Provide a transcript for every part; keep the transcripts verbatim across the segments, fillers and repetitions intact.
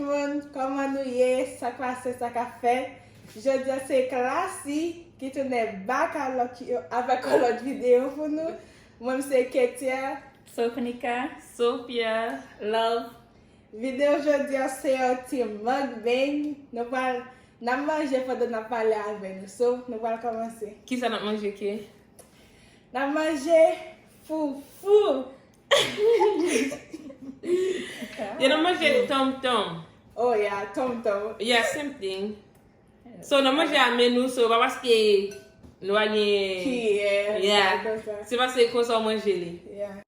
Moun, kòman nou ye? Sa k pase, sa k ap fèt? Jodi a se Classy ki tounen back avèk yon lòt videyo pou nou. Mwen se Ketia. Sophnica. Sophia. Love. Videyo jodi a se yon ti mukbang. Nou pral, n ap manje pandan n ap pale avè nou. So, nou pral kòmanse. Kisa n ap manje, Ke? N ap manje foufou. Yo, n ap manje tonmtonm. Oh yeah, tonmtonm. Yeah, same thing. So, n ap manje a men nou, so pa paske nou pa gen kiyè, yeah, bagay konsa. Se paske konsa w manje li. Yeah.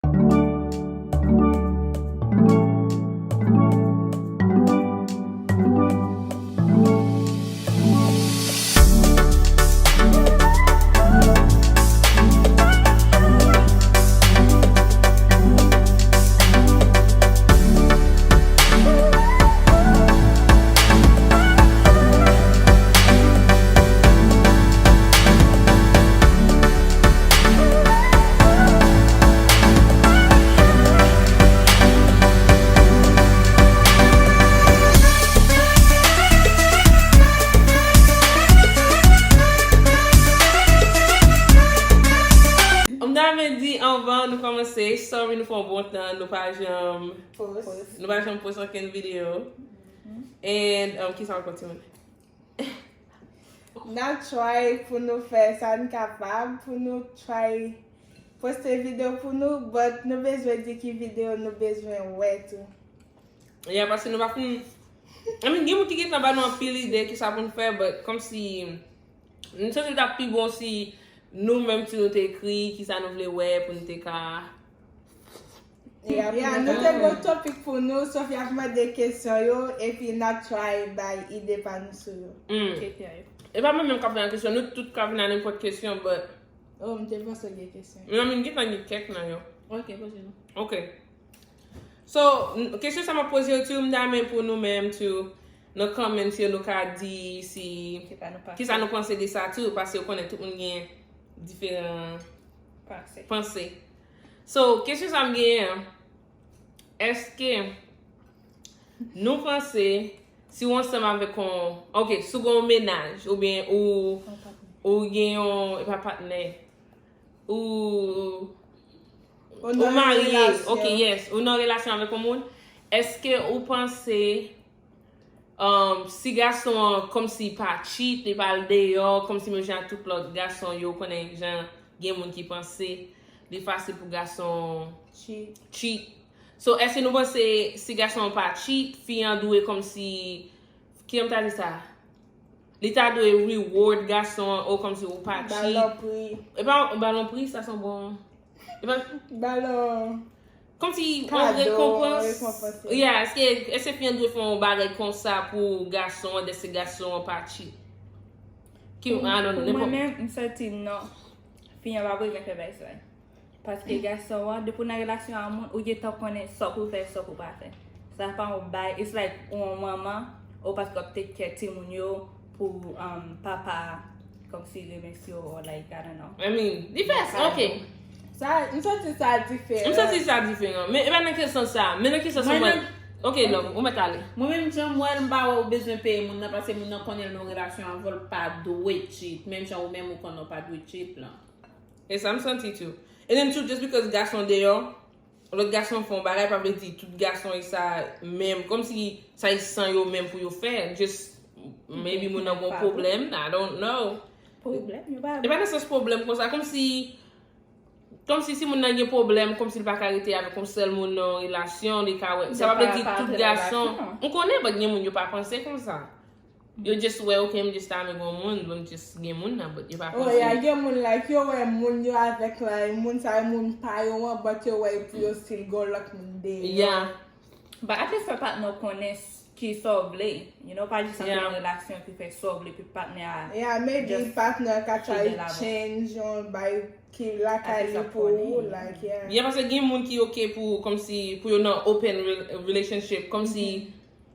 M ta renmen di anvan nou kòmanse, sorry nou fè yon bon tan, nou pa janm, nou pa janm post okenn videyo. And, um, kisa ankò, timoun? N ap try pou nou fè sa n kapab, pou nou try poste videyo pou nou, but nou bezwen di ki videyo nou bezwen wè tou. Yeah, paske nou pa fin, I mean, gen moun ki gentan ba nou anpil ide kisa pou n fè, but kòmsi nou santi l t ap pi bon si nou menm tou nou te ekri kisa nou vle wè pou nou te ka Yeah, nou te gen topik pou nou, Sophia ap mande kesyon yo, epi n ap try bay ide pa nou sou yo. Mm. K P I. E pa mwen menm k ap bay kesyon, nou tout ka vin a nenpòt kesyon, but Oh, m te panse w gen kesyon. Men m gentan gen kèk nan yo. Ok, poze nou. Ok. So, n- kesyon sa m ap poze yo tou, m ta renmen pou nou menm tou, nan comments yo, nou ka di si, kisa nou panse de sa tou, paske ou konnen tout moun gen diferan panse. So, kesyon sa m genyen an, èske nou panse si w ansanm avèk yon, ok, si w gen yon mennaj, oubyen ou, ou gen yon, e pa patnè, ou, ou marye, ok, yes, ou nan relasyon avèk yon moun, èske ou panse, um, si gason an kòmsi pa cheat, li pa al deyò, kòmsi menm jan ak tout lòt gason yo, konnen jan gen moun ki panse li fasil pou gason cheat. So, èske nou panse si gason an pa cheat, fi an dwe kòmsi, kijan m ta di sa? Li ta dwe reward gason an, o kòmsi ou pa cheat. Ba l yon pri. E pa ba l yon pri, sa se yon bon. E pa ba l yon kòmsi yon rekonpans. Yeah, èske, èske fi an dwe fè yon bagay konsa pou gason an, dèske gason an pa cheat? Ki, I don't know, pou mwen menm, m santi non. Fi an pa bezwen fè bagay sa. Paske gason an, depi w nan relasyon a moun, ou gentan konnen sa pou w fè, sa pou w pa fè. Sa pa yon bay, it's like ou yon manman, ou paske w ap take care timoun yo pou, um, papa kòmsi remèsye w, or like, I don't know. I mean, li fè, ok. Sa, m santi sa diferan. M santi sa diferan. Men e pa nan ki sans sa. Men nan ki sans mwen. Ok, love, ou mèt ale. Mwen menm, jan m wè l, m pa wè ou bezwen peye moun nan, paske moun nan konnen l nan relasyon avè w, l pa dwe cheat. Menm jan ou menm ou konnen w pa dwe cheat lan. E sa m santi tou. And then too, just because gason deyò, lòt gason fè yon bagay, pa vle di tout gason e sa menm. Kòmsi sa e san yo menm pou yo fè. Just, maybe moun nan gen yon pwoblèm, I don't know. Pwoblèm, yo pa. E pa nan sans pwoblèm konsa, kòmsi, kòmsi si moun nan gen pwoblèm, kòmsi li pa ka rete avèk yon sèl moun nan yon relasyon, li ka wè. Sa pa vle di tout gason. M konnen, but gen moun yo pa panse konsa. Yo just wè, ok, m just ta renmen gon moun, bon, m just gen moun nan, but yo pa panse. Oh, yeah, gen moun, like, yo wè moun yo avèk la, moun sa yo, moun pa yo an, but yo wè pou yo still gon lòt moun deyò. Yeah. But at least fè patnè w konnen s- ki sa w vle. You know, pa jis antre nan relasyon epi fè sa w vle, epi patnè a. Yeah, maybe patnè a ka try change yon bay ki lakay li pou ou, like, yeah. Yeah, paske gen moun ki ok pou, kòmsi, pou yo nan open re- relationship, kòmsi,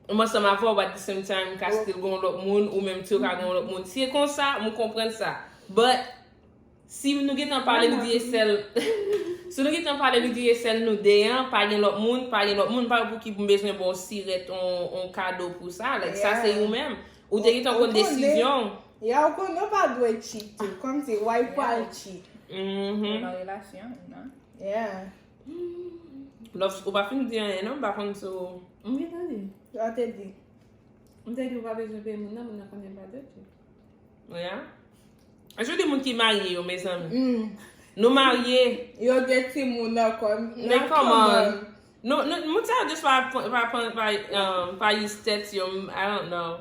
m ansanm avè w, but at the same time, m ka still gon lòt moun, ou menm tou ka gon lòt moun. Si e konsa, m konprann sa. But, si nou gentan pale, m di e sèl, Si nou gentan pale, nou di e sèl nou de an, pa gen lòt moun, pa gen lòt moun, pa pou ki m bezwen ba w sirèt, on, on kado pou sa. Like, sa se ou menm. Ou te gentan konn desizyon. Ya, ou konnen ou pa dwe cheat tou. Kòmsi, why pou al cheat? Mhm. Nan relasyon, non? Yeah. Love, ou pa fin di anyen non, m pa konn si w... M gentan di. Sa te di. M te di ou pa bezwen peye moun nan, moun nan konnen pa dwe cheat. Yeah. Jodi moun ki marye yo, mezanmi. Mm. Nou marye. Yo gen timoun ankò. Men kòman? Nou, nou, moun sa yo just pa, pa, pa, pa, um, pa use tèt yo, I don't know.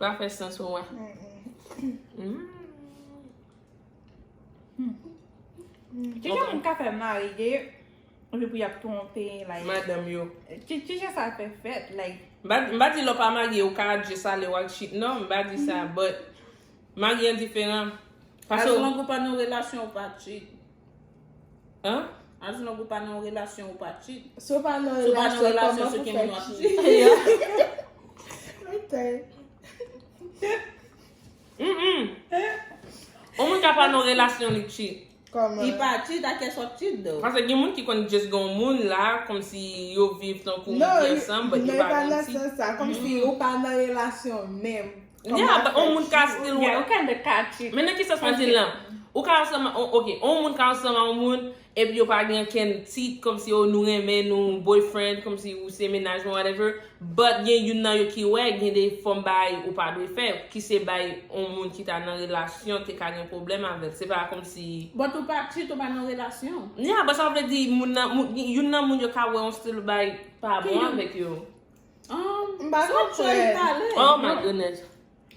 Pa fè sans pou mwen. Mm. Kijan moun ka fè marye epi pou y ap twonpe, like, Madanm yo. ki kijan sa fè fèt, like, M pa, m pa di lè w pa marye, ou ka just ale w al cheat. Non, m pa di sa, but marye an diferan. Paske... As long ou pa nan relasyon, ou pa cheat. Hein? As long ou pa nan relasyon, ou pa cheat. Si w pa nan Si w pa nan relasyon, relasyon, kòman se pou ki fè moun w ap cheat? cheat. Mwen tèl. Mm-mm. On moun ka pa nan relasyon li cheat. Kòman? Li pa cheat, a kè sòt cheat though. Paske gen moun ki konn just gen yon moun la, kòmsi yo viv tankou Non, yo ansanm, but non, yo e pa pa nan nan cheat. Sans sa, kòmsi ou pa nan relasyon menm. Yeah, but on moun ka still yeah, ou ka de ka cheat. Men nan ki sans mwen di l lan? Ou ka ansanm, o- ok, on moun ka ansanm a on moun, epi yo pa gen kenn tit, kòmsi, o, nou renmen nou, boyfriend, kòmsi ou se mennaj mwen, whatever, but gen youn nan yo ki wè gen de fòm bagay ou pa dwe fè, ki se bay on moun ki ta nan relasyon te ka gen pwoblèm avè l. Se pa kòmsi... But ou pa cheat, ou pa nan relasyon. Yeah, but sa vle di moun nan, moun, youn nan moun yo ka wè on still bagay pa bon Ki youn? Avèk yo. Um, M pa se yon konprann. Pale. Oh my goodness.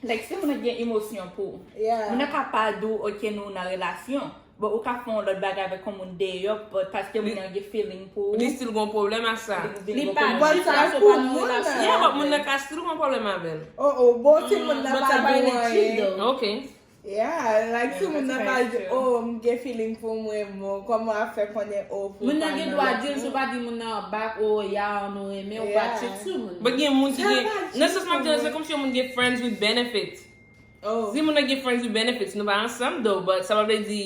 Like, si moun nan gen emosyon pou ou. Yeah. Moun nan ka pa di w, ok, nou nan relasyon. Bon, ou ka fè yon lòt bagay avèk yon moun deyò, but paske moun nan gen feeling pou ou. Li still gon pwoblèm a sa. Li pa But cheat, sa sa se pou pa nan moun nan. Relasyon. Yeah, but moun nan ka still gon pwoblèm avè l. Oh, oh, bon, si moun nan But pa sa pa di vle w cheat anyen. Ok. Yeah, like si Yeah, moun nan that's pa very di, true. Oh, m gen feeling pou mwen, bon, kòman w ap fè konnen, oh, pou Moun pa nan gen nan dwa lòt di l, si w moun? Pa di moun nan back, oh, ya, nou renmen, ou pa Yeah. Cheat sou moun. But gen moun ki Sa gen, pa cheat nan sans mwen ap di pou se kòmsi yon moun gen friends with benefits. Oh. Si moun nan gen friends with benefits, nou pa ansanm though, but sa pa vle di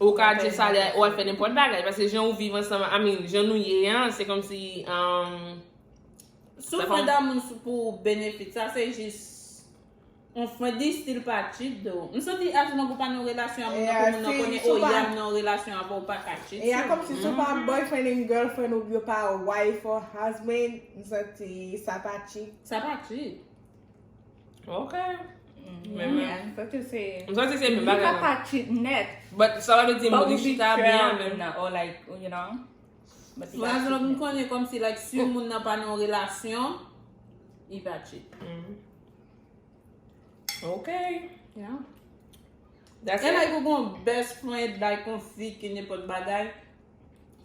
ou ka just ale ou al fè nenpòt bagay, paske jan ou viv ansanm, I mean, jan nou ye an, se kòmsi, um, Si w fè damoun sou pou benefit, sa se jis on friend, li still pa cheat though. M santi as long ou pa nan relasyon a moun nan, Yeah, pou moun nan si, konnen, si w oh, pa- ya, m nan relasyon avè w, pa ka cheat. E a kòmsi si w pa boyfriend and girlfriend ou byen pa wife or husband, m santi sa pa cheat. Sa pa cheat. Ok. Yeah, m santi se M santi se menm li bagay ka la. Pa cheat nèt. But sa pa vle di But moun li ou chita betray byen moun menm. Nan, or like, you know. But li Mwen ka as long cheat m nèt. Konnen kòmsi, like, si moun nan pa nan relasyon, li pa cheat. Mm. Ok. Yeah. That's E it. Like ou gon best friend, like, yon fi ki nenpòt bagay.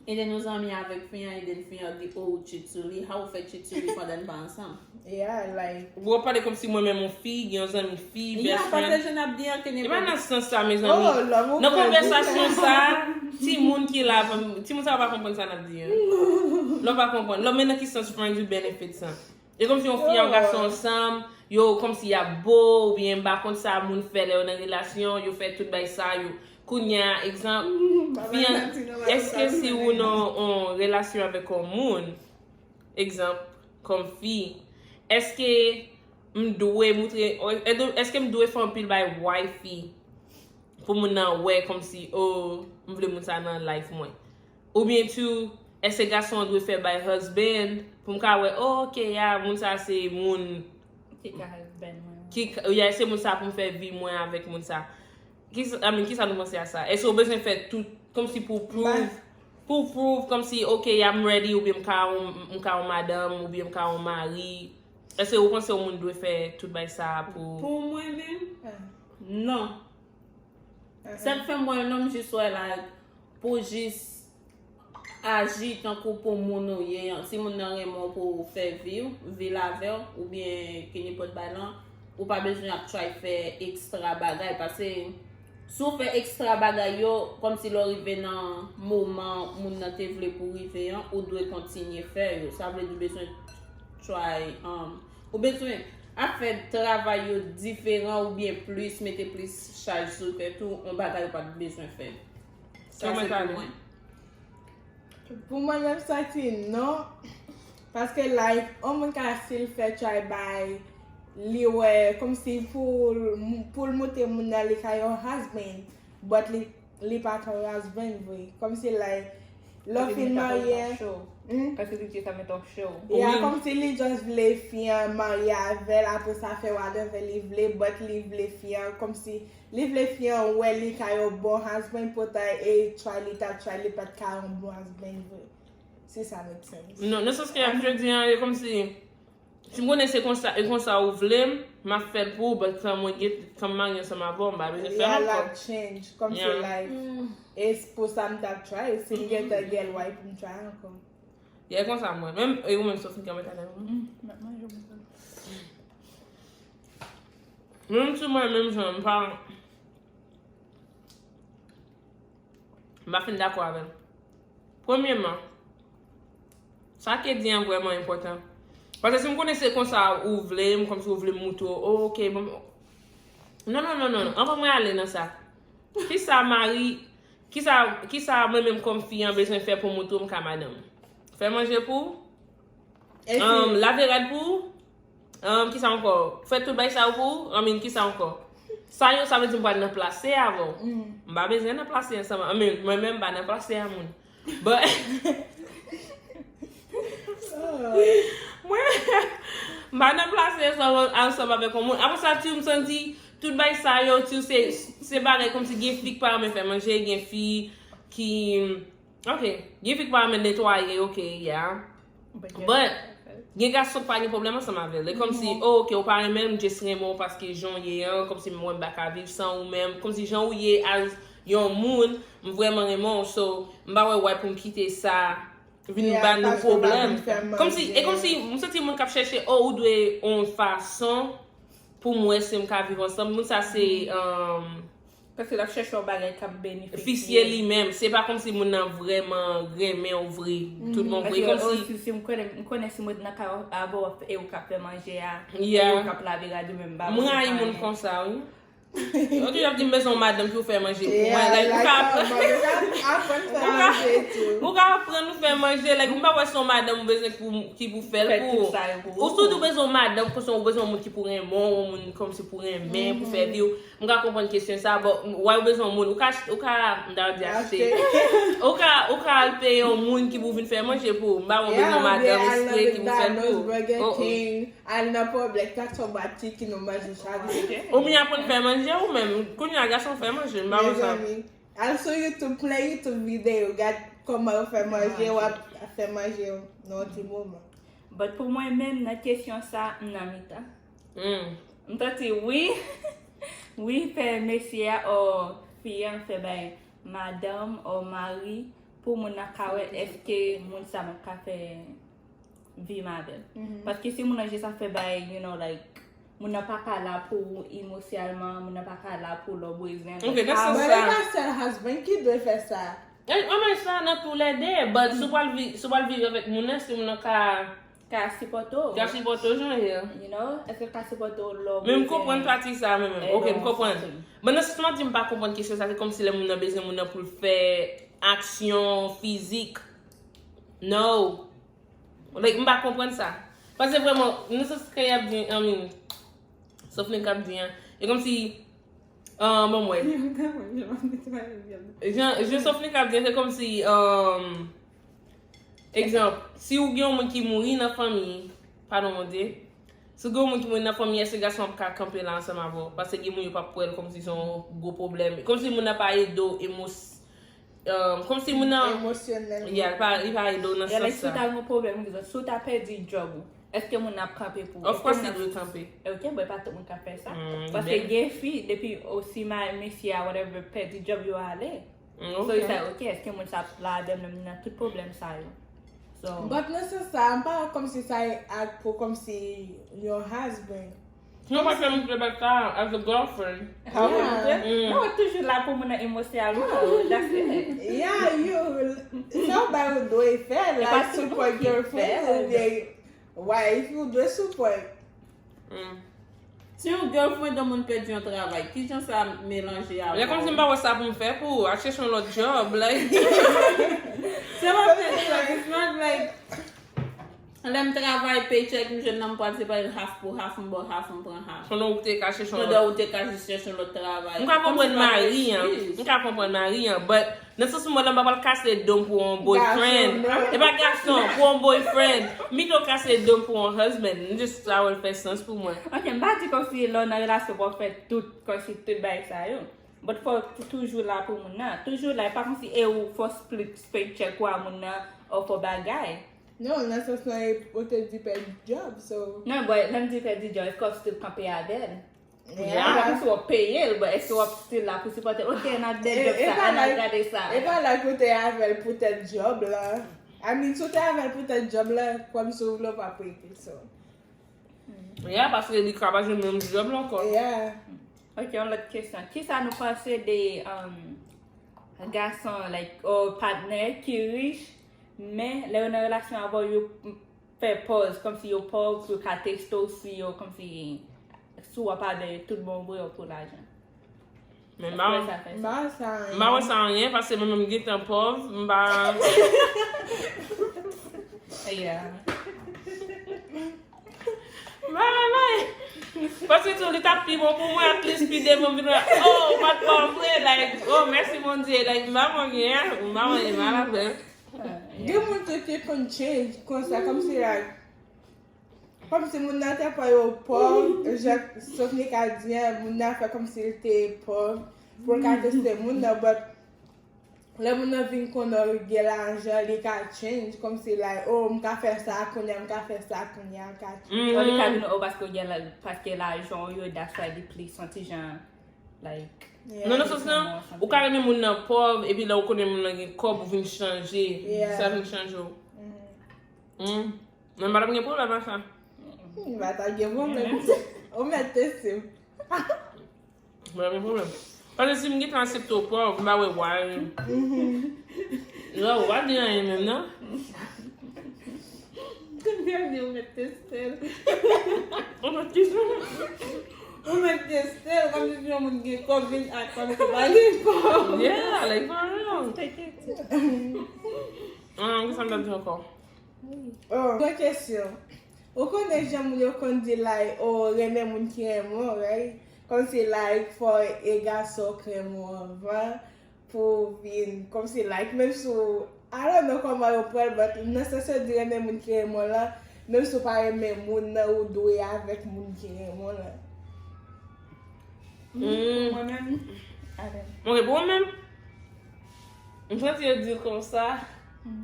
E de nou zanmi avèk fi an, e de fi an di, oh, ou cheat sou li. How ou fè cheat sou li pandan n pa ansanm? Yeah, like, Ou ap pale kòmsi mwen menm yon fi, gen yon zanmi fi, Ya, best pa te friend. jen ap di an ke E pa nan nenpòt. Sans sa, oh, mezanmi. love ou Nan fè konvèsasyon byen. Sa, timoun ki la, timoun sa yo pa konprann sa n ap di an. Lè w pa konprann. Lè men nan ki sans friends with benefits sa. E kòmsi yon fi ak yon gason ansanm, yo kòmsi y ap bo, oubyen m pa konn sa moun fè lè yo nan relasyon, yo fè tout bay sa, yo kounye a, egzanp, fi an, èske si ou nan yon relasyon avèk yon moun, egzanp, kòm fi, èske m dwe moutre, èske m dwe fè anpil bay wifi pou moun nan wè kòmsi, oh, m vle moun sa nan life mwen? Oubyen tou, èske gason an dwe fè bay husband pou m ka wè, oh, ok, ya, moun sa se moun Ki ka husband mwen. ki, ya, se moun sa pou m fè vi mwen avèk moun sa. Ki, I mean, kisa nou panse a sa? Èske ou bezwen fè tout kòmsi pou prove, pou prove kòmsi, ok, ya, m ready, oubyen m ka yon, m ka yon madanm, oubyen m ka yon mari? Èske ou panse yon moun dwe fè tout bay sa pou... Pou mwen menm, non. Sa k fè m wè l non, m jis wè, like, pou jis aji tankou pou moun ou ye an. Si moun nan renmen w pou fè vi w, vi l avè w, oubyen ki nenpòt bay lan, ou pa bezwen ap try fè ekstra bagay. Paske si w fè ekstra bagay yo, kòmsi lè w rive nan moman moun nan te vle pou w rive an, ou dwe kontinye fè yo. Sa vle di w bezwen try, um, ou bezwen ap fè travay yo diferan oubyen plis, mete plis chaj sou tèt ou, yon bagay ou pa t bezwen fè. Sa se pou mwen. Pou mwen menm, santi non. Paske, like, yon moun ka, si l fè try bay, li wè kòmsi pou, pou l montre moun nan li ka yon husband, but li, li pa t yon husband vre. Kòmsi, like, lè w fin marye. Hmm? Paske li di sa met on show. Yeah, kòmsi li just vle fi an marye avè l, apre sa fè whatever li vle, but li vle fi an, kòmsi li vle fi an wè li ka yon bon husband, poutan e try li t ap try, li pa t ka yon bon husband vre. Si sa make sense. Non, nan sans ke y ap jodi an, e kòmsi, si m konnen se konsa, e konsa ou vle m, m ap fè l pou ou, but tan mwen gen, tan m marye ansanm avè w, m pa bezwen fè l ankò. Yeah, l ap change. Kòmsi, like, e pou sa m t ap try, si m gentan gen l, why pou m try ankò? Yeah, e konsa mwen. Menm, e ou menm, Sophie, kòman ta lè? M ap manje mwen sèl. Menm si mwen, menm jan, m pa, m pa fin dakò avè l. Premyèman, sa ke di an vrèman enpòtan. Paske si m konnen se konsa ou vle m, kòmsi ou vle m moutre w, oh, ok, bon. Non, non, non, non, non. Anvan mwen ale nan sa. Kisa mari, kisa, kisa mwen menm kòm fi an bezwen fè pou moutre w m ka madanm? Fè manje pou ou? Anm, lave rad pou ou? Anm, kisa ankò? Fè tout bagay sa yo pou ou? Anmin, kisa ankò? Sa yo, sa vle di m pral nan plase avè w. M pa bezwen nan plase ansanm. Anmin, mwen menm m pa nan plase a moun. But, mwen, m pa nan plase ansanm, ansanm avèk yon moun. Apre sa, ti, m santi tout bagay sa yo, ti, se, se bagay kòmsi gen fi k pa renmen fè manje, gen fi ki, ok, gen fi k pa renmen netwaye, ok, yeah. But, gen gason k pa gen pwoblèm ansanm avè l. E kòmsi, oh, ok, ou pa renmen l, m just renmen w paske jan w ye an, kòmsi m wè m pa ka viv san ou menm. Kòmsi jan ou ye as yon moun, m vrèman renmen w. So, m pa wè why pou m kite sa vin ban nou pwoblèm. Kòmsi, e kòmsi, m santi moun k ap chèche, oh, ou dwe yon fason pou m wè si m ka viv ansanm. Moun sa se, um, Paske l ap chèche yon bagay k ap benefisye li menm. Se pa kòmsi moun nan vrèman renmen w vre. Tout bon vre. Paske, kòmsi, oh, si, si m konnen, m konnen si mwen nan kay avè w e ou k ap fè manje a, e ou k ap lave rad ou, men m pa bezwen. M rayi moun konsa, wi. Yo toujou ap di m bezwen yon madanm pou fè manje pou mwen. Like, ou ka aprann, ou ka aprann fè manje tou. Ou ka aprann ou fè manje. Like, m pa wè se yon madanm ou bezwen pou, ki pou fè l pou ou. Ou sou di ou bezwen yon madanm, kòmsi ou bezwen yon moun ki pou renmen w, yon moun kòmsi pou renmen, pou fè vi w. M ka konprann kesyon sa, but why ou bezwen yon moun? Ou ka, ou ka, m ta di achte. Ou ka, ou ka al peye yon moun ki pou vin fè manje pou ou. M pa wè ou bezwen yon madanm espre ki pou fè l pou ou. Al nan Burger King, al nan Publix, sa sou bati ki nou manje chak jou. Ou byen aprann fè manje ou menm. Kounye a gason fè manje, m pa wè sa. Mezanmi, al sou YouTube, plen YouTube videyo, gad kòman yo fè manje, w ap fè manje nan yon ti moman. But pou mwen menm, nan kesyon sa, m nan mitan. M santi wi, wi, fè mesye a, or fi an fè bay madanm, or mari, pou moun nan ka wè èske moun sa m ap ka fè vi m avè l. Paske si moun nan jis ap fè bay, you know, like, moun nan pa ka la pou ou emosyèlman, moun nan pa ka la pou lè w bezwen l. Ok, nan sans sa. But e pa sèl husband ki dwe fè sa. E, an men sa nan tou lè de, but si w pral vi-, si w pral viv avèk moun nan, si moun nan ka Ka sipòte w. Ka sipòte w jan w ye a. You know? Èske l ka sipòte w lè w bezwen? Men m konprann pati sa a, men, men. Ok, m konprann. Men nan sans m ap di m pa konprann kesyon sa, se kòmsi lè moun nan bezwen moun nan pou l fè aksyon fizik. No. Like, m pa konprann sa. Paske vrèman, nan sans ke y ap di, I mean, Soflin k ap di an. E kòmsi, ah, bon, mwen. Jan, jan Soflin k ap di an, se kòmsi, um, egzanp, si w gen yon moun ki mouri nan fanmi, padon, Bondye, si w gen yon moun ki mouri nan fanmi, èske gason ap ka kanpe la ansanm avè w? Paske gen moun yo p ap wè l kòmsi se yon gwo pwoblèm. Kòmsi moun nan pa ede w emos-, um, kòmsi moun nan emosyonèlman. Yeah, li pa, li pa ede w nan sans sa. Like, si w ta gen yon pwoblèm, egzanp, si w ta pèdi djòb ou, èske moun nan ap kanpe pou ou? Of course, li dwe kanpe. Ok, bon, e pa tout moun k ap fè sa. Paske gen fi, depi osi ma-, mesye a, whatever, pèdi djòb yo ale. So, it's like, ok, èske moun sa ap la avè m nan tout pwoblèm sa yo? So, but nan sans sa, m pa wè kòmsi sa e ak pou kòmsi yon husband. Non, paske m te bat sa as a girlfriend. How would you say? Non, toujou la pou moun nan emosyèlman. That's it. Yeah, you, sa w bay ou dwe fè, like, support your friends, oubyen wife, ou dwe support. Mm. Si yon girlfriend yon moun pèdi yon travay, kijan sa melanje avè w? Lè kòmsi m pa wè sa pou m fè pou al chèche yon lòt job, like. Se pa fè sa, it's not like lè m travay paycheck m jwenn nan m pral separe half pou half, m ba w half, m pran half. Pandan ou te ka chèche yon Pandan ou te ka jis chèche yon lòt travay. M ka konprann mari an. M ka konprann mari an, but nan sans mwen la m pa pral kase do m pou yon boyfriend. E pa gason, pou yon boyfriend. M pito kase do m pou yon husband. M just sa wè l fè sans pou mwen. Ok, m pa di kòmsi lè w nan relasyon pou w fè tout, kòmsi tout bagay sa yo. But fò w toujou la pou moun nan. Toujou la, e pa kòmsi e ou fò split paycheck ou a moun nan, ou fò bagay. Non, nan sans lan, ou te di pèdi job, so. Non, but lè m di pèdi job, èske w ap still kanpe avè l? E pa kòmsi w ap peye l, but èske w ap still la pou sipòte l? Ok, nan de job sa, ann al gade sa. E pa like ou te avè l poutèt job la. I mean, si w te avè l poutèt job la, kòmsi w vle w p ap rete, so. Yeah, paske li ka pa jwenn menm job la ankò. Yeah. Ok, yon lòt kesyon. Kisa nou panse de um, gason, like, ou patnè ki rich, men lè yo nan relasyon avè w, yo fè pòz, kòmsi yo pòv, pou yo ka teste w si yo, kòmsi, si w ap avè yo tout bon vre ou pou lajan. Men m pa Wè sa fè M sa. pa wè sa m pa wè sa anyen, paske mwen menm m gentan pòv, m pa. Yeah. M pa renmen. Paske tou, li t ap pi bon pou mwen, at least pi devan m vin wè, oh, w pa t pa vre, like, oh, mèsi Bondye, like, m pa renmen, m pa renmen mal apre. Gen moun tou ki konn change konsa, kòmsi like, kòmsi moun nan te pran yo pòv, jan Sophie ka di an, moun nan fè kòmsi l te pòv, pou l ka teste moun nan, but lè moun nan vin konnen l gen lajan, li ka change, kòmsi like, oh, m ka fè sa kounye a, m ka fè sa kounye a, l ka change. Ou li ka vin, oh, paske w gen la, paske lajan w yo, that's why li plis yon ti jan, like, Non, nan sans lan, ou ka renmen moun nan pòv, epi lè ou konnen moun nan gen kòb, ou vin chanje. Sa vin chanje w. Hmm. Mwen pa t ap gen pwoblèm ak sa. M pa ta gen pwoblèm. Ou mèt teste m. Mwen pa gen pwoblèm. Paske si m gentan aksepte w pòv, m pa wè why. Yo, ou pa di anyen menm, non? Kounye a ou mèt teste l. Ou mèt teste l. Ou mèt teste l, kòmsi si yon moun gen kòb vin ak kòb ki pa gen kòb. Yeah, like, for real. Ah, kisa m t ap di ankò? Oh, yon kesyon. Ou konnen jan moun yo konn di like, oh, renmen moun ki renmen w, right? Kòmsi like, fò e gason k renmen w anvan pou w vin, kòmsi like, menm si w, I don't know kòman yo pran l, but nan sans yo di renmen moun ki renmen w lan, menm si w pa renmen moun nan, ou dwe avèk moun ki renmen w lan. Mwen menm, avè m. Ok, pou mwen menm, m santi yo di l konsa. M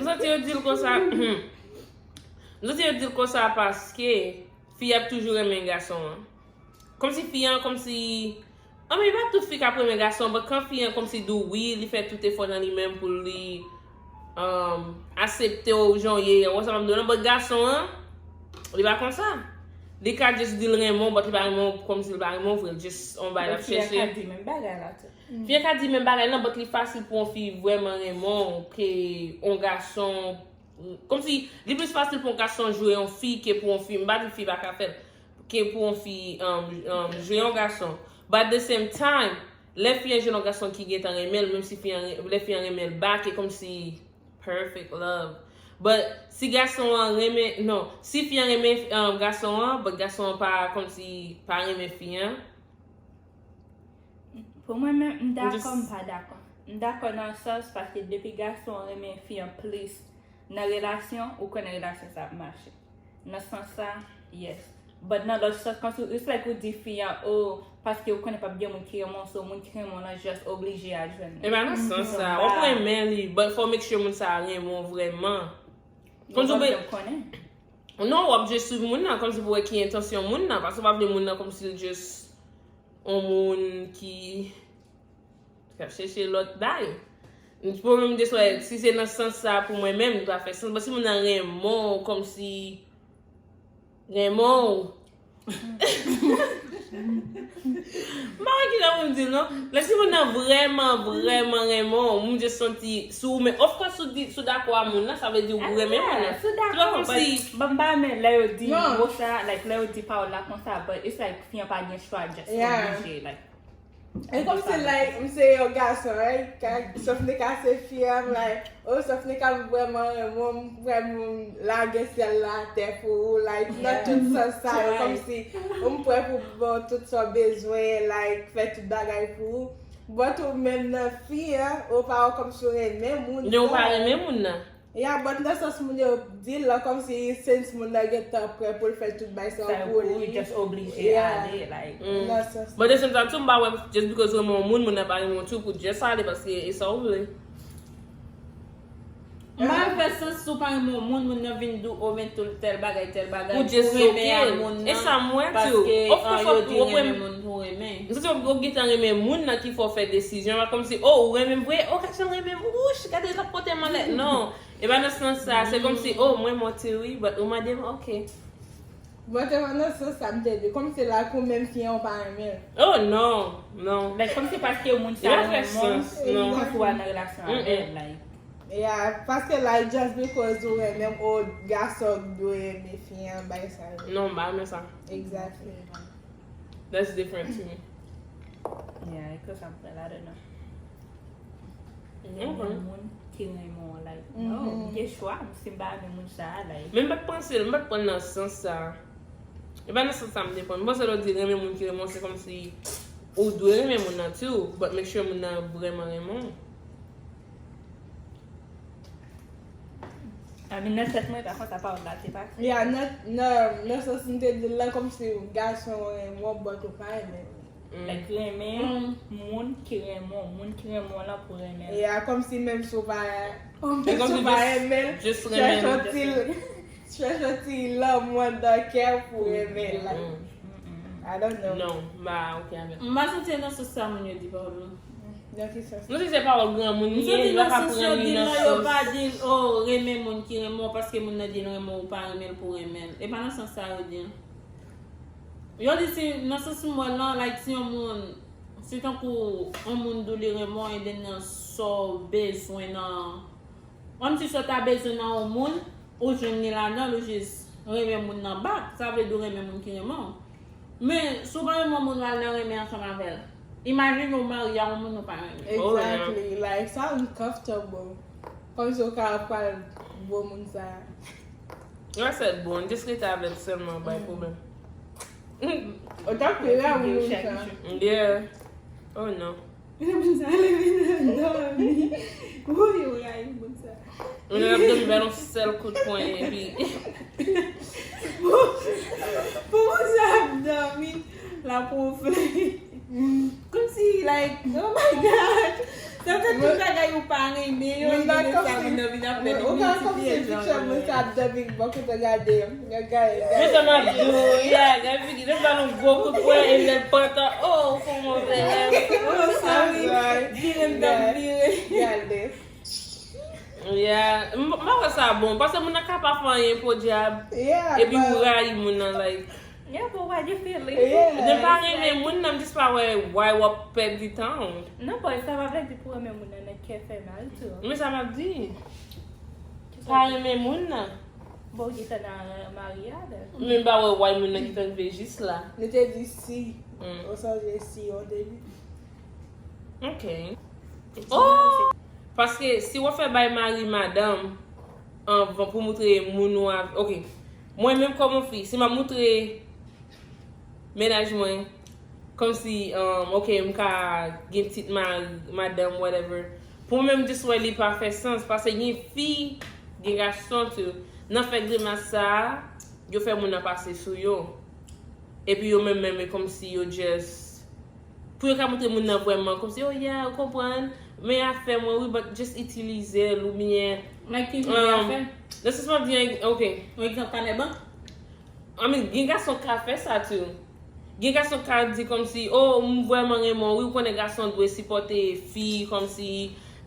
santi yo di l konsa. M santi yo di l konsa paske fi ap toujou renmen gason an. Kòmsi fi an, kòmsi. Anben, pa tout fi k ap renmen gason, but kan fi an kòmsi di w wi, li fè tout efò nan li menm pou li um, aksepte w jan w ye, ou wè sa m ap di w lan, but gason an, li pa konsa. Li ka just di l renmen w, but li pa renmen w kòmsi li pa renmen w vre, just on bagay l ap chèche. Fi an ka di menm bagay la tou. Fi an ka di menm bagay lan, but li fasil pou yon fi vrèman renmen w ke yon gason. Kòmsi, li plis fasil pou yon gason jwe yon fi ke pou yon fi. M pa di fi pa ka fè l. Ke pou yon fi um, um, jwe yon gason. But at the same time, lè fi an jwenn yon gason ki gentan renmen l, menm si fi an, lè fi an renmen l back, e kòmsi perfect love. But si gason an renmen, non, si fi an renmen um, gason an, but gason an pa kòmsi pa renmen fi an. Pou mwen menm, m dakò, m pa dakò. M dakò nan sans paske depi gason an renmen fi an plis nan relasyon, ou konnen relasyon sa ap mache. Nan sans sa, yes. But nan lòt sans, kòmsi it's like ou di fi an, oh, paske ou konnen p ap gen moun ki renmen w, so moun ki renmen w lan just oblije al jwenn li. E pa nan sans sa. W ap renmen li, but fò w make sure moun sa a renmen w vrèman. Kòmsi ou pa konnen. Non, w ap just swiv moun nan, kòmsi pou wè ki entansyon moun nan, paske w pa vle moun nan kòmsi l just yon moun ki k ap chèche lòt bagay. Pou mwen, m te swè, si se nan sans sa pou mwen menm, li pa fè sans. But si moun nan renmen w, kòmsi renmen w. M pa wè ki jan pou m di l non. Lè si moun nan vrèman, vrèman renmen w, m just santi si w men, of course, si w di, si w dakò a moun nan, sa vle di w renmen moun nan. Se pa kòmsi. But m pa renmen lè yo di mo sa, like, lè yo di pawòl la konsa, but it's like fi an pa gen chwa, just oblije, like. E kòmsi, like, m se yon gason, right? Sofnika se fi an, like, oh, Sofnika, m vrèman renmen w, m prè pou m lage syèl la atè pou ou, like, nan tout sans sa yo, kòmsi m prè pou m ba w tout sa w bezwen, like, fè tout bagay pou ou. But ou menm nan fi an, ou pa wè kòmsi w renmen moun nan. Ou pa renmen moun nan. Yeah, but nan sans moun yo di l la, kòmsi since moun nan gentan prè pou l fè tout bagay sa yo pou li. Just oblije ale, like. Nan sans. But at the same time tou, m pa wè just because ou renmen yon moun, moun nan pa renmen w tou pou just ale, paske e sa ou vle. M pa wè fè sans si w pa renmen yon moun, moun nan vin di w, o, men tou tèl bagay, tèl bagay, pou renmen a moun nan. E sa m wè tou. Of course, w ap renmen moun pou renmen. M santi w gentan renmen moun nan ki fè w fè desizyon an, kòmsi, o, ou renmen m vre, o, gad jan l renmen m, wouch, gade l ap pote m anlè. Non. E pa nan sans sa, se kòmsi, oh, mwen mwen te wi, but ou mande m, ok. Mwen te wè nan sans sa m te di, kòmsi like ou menm fi an ou pa renmen l. Oh non, non. Like, kòmsi paske moun sa renmen w, ou fòs ou al nan relasyon avè l, like. Yeah, paske like just because ou renmen m, oh, gason dwe renmen fi an, bay sa yo. Non, m pa renmen sa. Exactly. That's different to me. Yeah, e konsa m fè la dedan. Renmen moun ki renmen w, like, no, m gen chwa m si m pa renmen moun sa a, like. Men m pa t panse l, m pa t pran l nan sans sa. E pa nan sans sa m te pran l. M panse lè w di renmen moun ki renmen w, se kòmsi ou dwe renmen moun nan tou, but make sure moun nan vrèman renmen w. I mean, nan tèt mwen, pa konsa pawòl la te pase. Yeah, nan, nan, nan sans m te di l la, kòmsi gason renmen w, but ou pa renmen l. Like, renmen moun ki renmen w, moun ki renmen w lan pou renmen l. Yeah, kòmsi menm si w pa, menm si w pa renmen l, chèche yon ti, chèche yon ti lanmou anndan kè w pou renmen l. Like, I don't know. Non, m pa ok avè l. M pa santi nan sans sa moun yo di pawòl lan. Non, si se pawòl granmoun li ye, yo ka pran li nan sans. Yo pa di l, oh, renmen moun ki renmen w, paske moun nan di l renmen w, ou pa renmen l pou renmen l. E pa nan sans sa yo di l. Yo di si, nan sans m wè l lan, like, si yon moun, si tankou yon moun di w li renmen w, e then nan sa w bezwen nan, kòmsi sa w ta bezwen nan yon moun, ou jwenn li ladan l, ou jis renmen moun nan back, sa vle di w renmen moun ki renmen w. Men, si w pa renmen yon moun, w al nan renmen ansanm avè l. Imajine w marye a yon moun ou pa renmen. Exactly. Like, sa uncomfortable. Kòmsi w ka pral bo moun sa a. Yo sèt bon, just rete avè l sèlman, bay pwoblèm. Ou t ap peye a moun sa. Yeah. Oh non. Moun sa leve nan dòmi. Woy, yo rayi moun sa. Moun nan ap dòmi ba l yon sèl kout pwen epi. Pou moun sa ap dòmi, l ap wonfle. Kòmsi, like, oh my God. Sa fè tout bagay ou pa renmen yo, epi de sa moun nan vin ap fè li miltipliye jan. Moun sa ap dòmi bò kote gade. Gade, gade. Men sa m ap di w, yeah, gade figi, lè m ba l yon gwo kout pwen, e lè l pantan, oh, ou fè yon move rèv. Oh, sorry. Vire m dòmi, vire. Gade. Yeah, m pa wè sa bon, paske moun nan ka pa fè anyen podyab, epi ou rayi moun nan, like. Yeah, but why you feel it? Yeah, m pa renmen moun nan, m just pa wè why w ap pèdi tan w. Non, but sa pa vle di pou renmen moun nan nan kè fèmen al tou. Men sa m ap di. Pa renmen moun nan. Bon, ou gentan nan marye avè l. Men m pa wè why moun nan gentan rive jis la. Nou te di si. Ou sonje si, ou te di. Ok. Oh! Paske si w ap fè bay mari madanm anvan pou moutre moun ou avè, ok. Mwen menm kòm yon fi, si m ap moutre mennaj mwen, kòmsi, um, ok, m ka gen pitit mari, madanm, whatever. Pou mwen menm, just wè li pa fè sans, paske gen fi, gen gason tou, nan fè grimas sa a, yo fè moun nan pase sou yo. Epi yo menm menm, e kòmsi yo just, pou yo ka moutre moun nan vrèman, kòmsi, oh yeah, ou konprann, men afè mwen, wi, but just itilize l, oubyen. Like, ki jan de afè? Nan sans m ap di, ok. Yon egzanp, kanè bank? I mean, gen gason k ka fè sa tou. Gen gason k ka di kòmsi, oh, m vrèman renmen w, wi, ou konnen gason dwe sipòte fi, kòmsi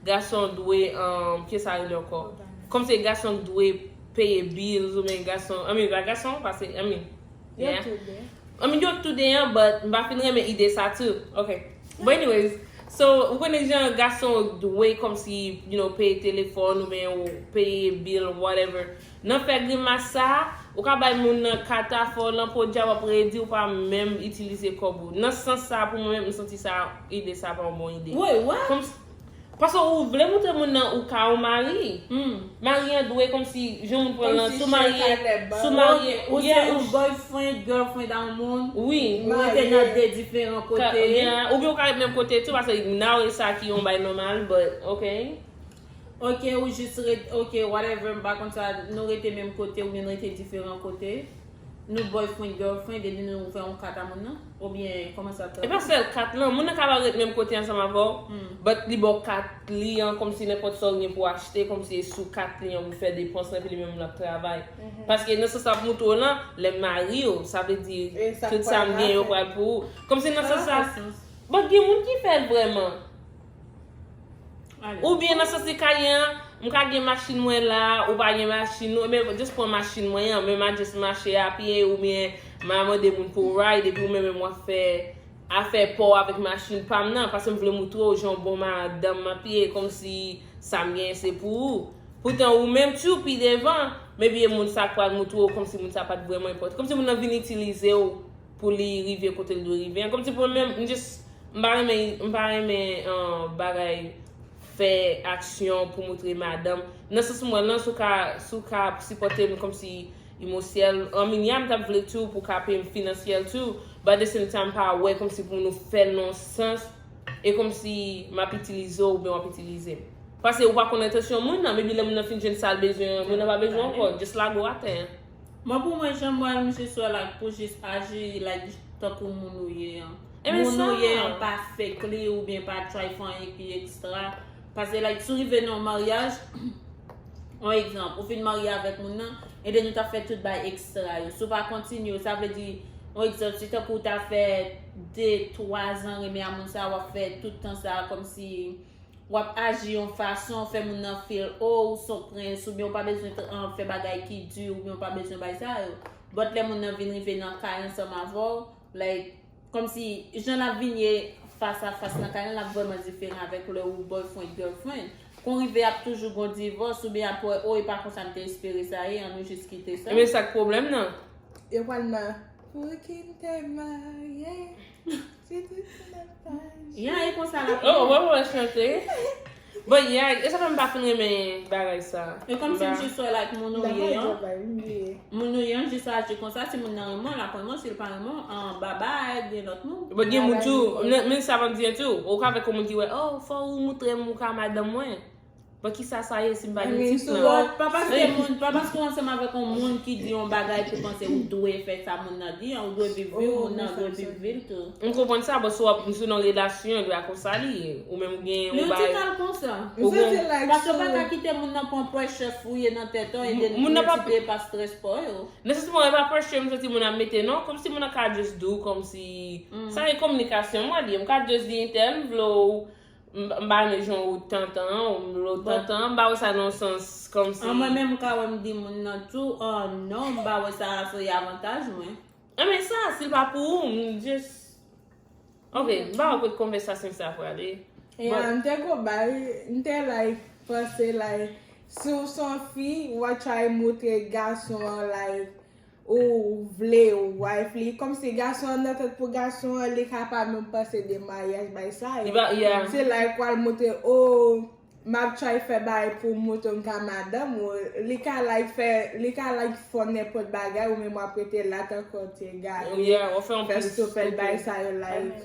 gason dwe, um, kisa rele ankò? Kòmsi gason dwe peye bills, oubyen gason, I mean, pa gason, paske, I mean, yeah. I mean, yo tou de an, but m pa fin renmen ide sa tou. Ok. But anyways, so, ou konnen jan gason dwe kòmsi, you know, peye telefòn oubyen ou peye bill, whatever. Nan fè grimas sa, ou ka bay moun nan kat afè w lan podyab, w ap redi, ou pa menm itilize kòb ou. Nan sans sa, pou mwen menm, m santi sa, ide sa pa yon bon ide. Wait, what? Kòm, paske ou vle montre moun nan ou ka yon mari. Hmm. Mari an dwe kòmsi, jan moun pran lan, Kòmsi sou marye, chèk alè ba. sou marye, Ou se yeah, yon ou- boyfriend, girlfriend a yon moun. Wi. Ou rete nan de diferan kote. Yeah, oubyen ou ka ret menm kote tou, paske now e sa ki yon bay nòmal, but, ok. Ok, ou jis ret, ok, whatever, m pa konn sa, nou rete menm kote oubyen nou rete diferan kote. Nou boyfriend, girlfriend, epi nou fè yon kat a moun nan? Oubyen, kòman sa t E pa sèl kat lan, moun nan ka pa ret menm kote ansanm avè w, Hmm. but li ba w kat li an, kòmsi nenpòt sa w gen pou w achte, kòmsi e sou kat li an pou fè depans lan, epi li menm l ap travay. Paske nan sans sa ap montre w lan, lè m marye w, sa vle di E sa tout k sa m pral gen yo fè. Pral pou ou. Kòmsi nan Sa sans pa sa, fè sans. But gen moun ki fè l vrèman. Ale. Oubyen nan sans li ka gen an, m ka gen machin mwen la, ou pa gen machin ou, men just pran machin mwen an, men m a just mache a pye, oubyen m a mande moun pou ride, epi ou menm menm w ap fè afè pa w avèk machin pa m nan, paske m vle montre w jan w bon madanm m ap ye, kòmsi sa m genyen se pou ou. Poutan ou menm tou pi devan, maybe e moun sa k pral montre w kòmsi moun sa pa t vrèman enpòtan. Kòmsi moun nan vin itilize w pou li rive kote l dwe rive an. Kòmsi pou mwen menm, m just, m pa renmen, m pa renmen uh, bagay fè aksyon pou montre madanm. Nan sans mwen lan, si w ka, si w ka sipòte m kòmsi emosyèl, an minyam m t ap vle tou pou w ka peye m finansyèl tou, but at the same time m pa wè kòmsi pou nou fè l nan sans e kòmsi m ap itilize w oubyen w ap itilize m. Paske ou pa konn entansyon moun nan, maybe lè moun nan fin jwenn sa l bezwen an, moun nan pa bezwen ankò, just lage w atè. Mwen pou mwen, jan m wè l, m jis wè like pou jis aji like tankou moun ou ye an. Ebyen Moun sa. Ou ye an pa fake li oubyen pa try fè anyen ki ekstra. Paske like si w rive nan yon maryaj, yon egzanp, ou fin marye avèk moun nan, and then nou t ap fè tout bay ekstra yo. Si w pa kontinye, sa vle di, yon egzanp, si tankou w ta fè de, twa zan renmen a moun sa, w ap fè tout tan sa kòmsi w ap aji yon fason, fè moun nan feel, oh, ou se yon prens, oubyen ou pa bezwen t- an, fè bagay ki di, oubyen ou pa bezwen bay sa yo. But lè moun nan vin rive nan kay ansanm avè w, like, kòmsi jan l ap vin ye fas a fas nan kay lan, l ap vrèman diferan avèk lè ou boyfriend, girlfriend. Kon rive ap toujou gon divòs, oubyen ap wè, oh, e pa konsa m te espere sa ye, an nou jis kite sa. Ebyen sa k pwoblèm nan. Yo pral nan pou ki n te marye. Si tout moun ap aji. Ya, e konsa la. Oh, wè, wè, chante. But yeah, e sa fè m pa fin renmen bagay sa. E kòmsi m jis wè like moun ou ye an. Djòbay, m bliye. Moun ou ye an jis aji konsa, si moun nan renmen w, l ap renmen w, si l pa renmen w, an, babay, gen lòt moun. But gen moun tou, men, men sa m ap di an tou, ou ka avèk yon moun ki wè, oh, fò ou montre m ou ka madanm mwen. But ki sa sa ye si m pa gen Anyen tit sou lan? But pa paske moun, pa paske w ansanm avèk yon moun ki di yon bagay pou panse ou dwe fè sa moun nan di an, ou dwe viv vi w, moun nan dwe viv vi l tou. M konprann sa, but si w ap, si w nan relasyon, e pa konsa li ye. Ou menm ou gen, ou Men bay. ti tal konsa. M santi like Paske w pa sou ka kite moun nan pran pressure sou ou ye nan tèt ou, and then Moun nan ou pa- mete pa stress pa w yo. Nan sans mwen, e pa pressure m santi moun ap mete non, kòmsi moun nan ka just di w kòmsi, sa e kominikasyon mwen li, m ka just di entèl, m vle w, m m pa renmen jan ou tantan, ou m vle w tantan, m pa wè sa nan sans kòmsi. An mwen menm m ka wè m di moun nan tou, oh non, m pa wè sa se avantaj mwen. Anben sa, si l pa pou ou, m just. Ok, m pa wè kot konvèsasyon sa prale. Yeah, m te go bay, m te like panse like si w se yon fi, w a try montre gason an like ou vle wife li, kòmsi gason an nan tèt pou gason an, li ka pa menm panse de maryaj bay sa yo. Li pa, yeah. Se like w al montre, oh, m ap try fè bagay pou montre m ka madanm ou, li ka like fè, li ka like fè nenpòt bagay ou menm w ap rete la tankou yon ti egare. Yeah, w ap fè yon Fè pil stupid stupid. Bagay sa yo like.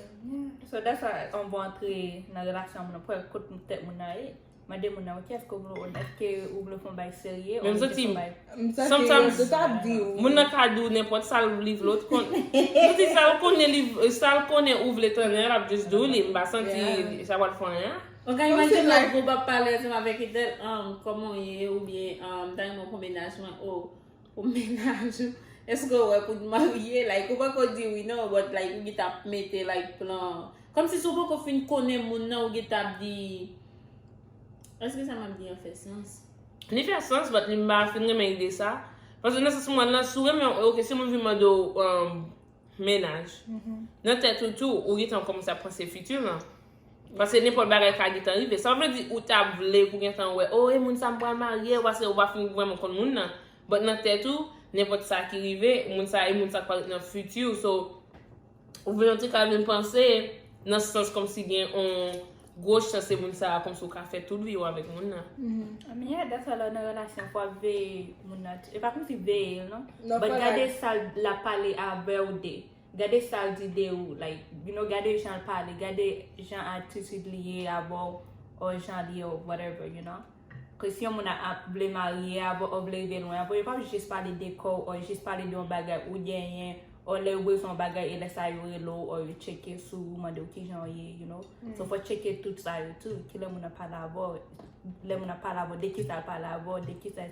So that's why yon bon antre nan relasyon moun nan, pou wè kot tèt moun nan ye. Mande moun nan, ok, èske ou vle, èske ou vle fè yon bagay serye? Men m santi M santi Sometimes- yo tout ap di w. Moun nan ka di w nenpòt sa l li vle w t konn. M santi sa l konnen li, sa l konnen ou vle tande, l ap just di w li, m pa santi Yeah. sa pral fè anyen. Ou ka imajine yon gwoup ap pale ansanm avèk entèl, um, kòman w ye, oubyen, um, ta renmen w pou mennaj mwen, oh, pou mennaj ou, èske w wè pou n marye, like, ou poko di wi non, but, like, ou gentan ap mete, like, plan, kòmsi si w poko fin konnen moun nan, ou gentan ap di, èske sa m ap di an fè sans? Li fè sans, but li m pa fin renmen ide sa. Paske nan sans mwen lan, si w renmen, ok, si moun vin mande w, um, mennaj. Nan tèt ou tou, ou gentan kòmanse ap panse fiti lan. Paske nenpòt bagay ka gentan rive. Sa pa vle di ou t ap vle pou gentan wè, oh, e moun sa m pral marye, paske ou pa fin vrèman konn moun nan. But nan tèt ou, nenpòt sa ki rive, moun sa, e moun sa k pral ret nan fiti w. So, ou vin yon ti ka vin panse, nan sans kòmsi gen yon gwo chans se moun sa a, kòmsi ou ka fè tout vi w avèk moun nan. I mean, yeah, that's why lè w nan relasyon, fò w ap veye moun nan. E pa kòmsi veye l, non. But gade sa l ap pale avè w de. Gade sa l di de ou, like, you know, gade jan l pale, gade jan atitid li ye avè w, or jan li ye, or whatever, you know. Ke si yon moun ap vle marye avè w, or vle rive lwen avè w, yo p ap jis pale de kò w, or jis pale de yon bagay ou genyen, or lè yo bezwen yon bagay, e lè sa yo rele w, or yo tcheke sou ou, mande w kijan w ye, you know. So fò tcheke tout sa yo tou, kilè moun nan pale avè w, lè moun nan pale avè w, de kisa l pale avè w, de kisa,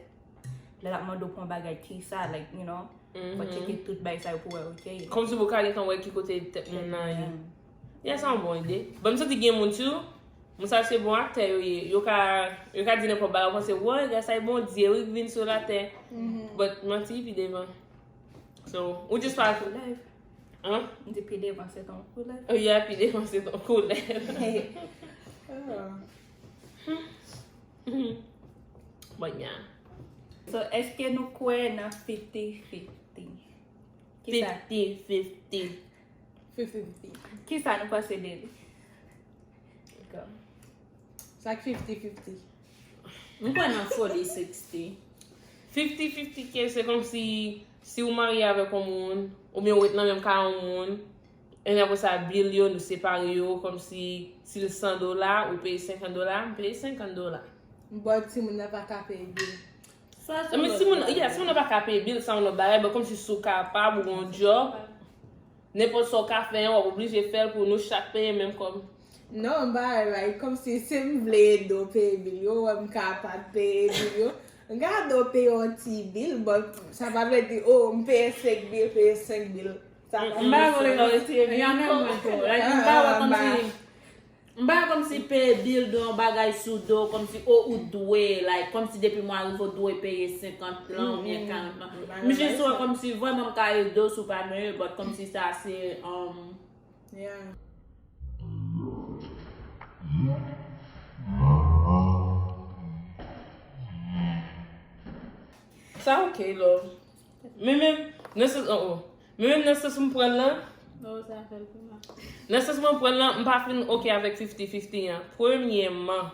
lè l ap mande w pou yon bagay, kisa, like, you know. Fò tcheke tout bagay sa yo pou wè, ok. Kòmsi pou ka gentan wè ki kote tèt moun nan ye. Yeah, sa yon bon ide. But m santi gen moun tou, moun sa se bon aktè yo ye. Yo ka, yo ka di nenpòt bagay, ou panse, woy, gras a Bondye wi k vin sou latè. But manti pi devan. So, ou just pa. Koulèv. Hein? M di pi devan se ton koulèv. Oh yeah, pi devan se ton koulèv. Bon, yeah. So, èske nou kwè nan fifty fifty? Kisa? Fifty fifty. Fifty fifty. Kisa nou panse de li? Sa k fifty fifty. M kwè nan forty sixty. Fifty fifty ke se kòmsi si ou marye avèk yon moun, oubyen ou ret nan menm kay yon moun, and apre sa bill yo, nou separe yo, kòmsi si l san dola, ou peye senkant dola, m peye senkant dola. But timoun nan pa ka peye bill. Sa se Men yon si lòt moun, bagay. Yeah, si moun nan pa ka peye bill, sa yon lòt bagay, but kòmsi si w kapab, ou gen yon job, nenpòt sa w ka fè an, w ap oblije fè l pou nou chak peye menm kòb. Non, m pa like, kòmsi si m vle ede w peye bill yo, ou wè m ka pa t peye bill yo, m ka ede w peye yon ti bill, but sa pa vle di, oh, m peye senk bill, peye senk bill. Sa pa M pa vle retire bill pou mwen tou. Like, m pa wè kòmsi M pa kòmsi peye bill de yon bagay sou do, kòmsi o ou dwe, like, kòmsi depi mwa rive ou dwe peye senkant lan oubyen karant lan. M jis wè kòmsi vrèman m ka ede w si w pa nan yo, but kòmsi sa se, um, yeah. Sa ok, love. Men menm, nan sans, oh, oh. Men menm nan sans m pran l lan, nan sans mwen pran l lan, m pa fin ok avèk fifty fifty an. Premyèman,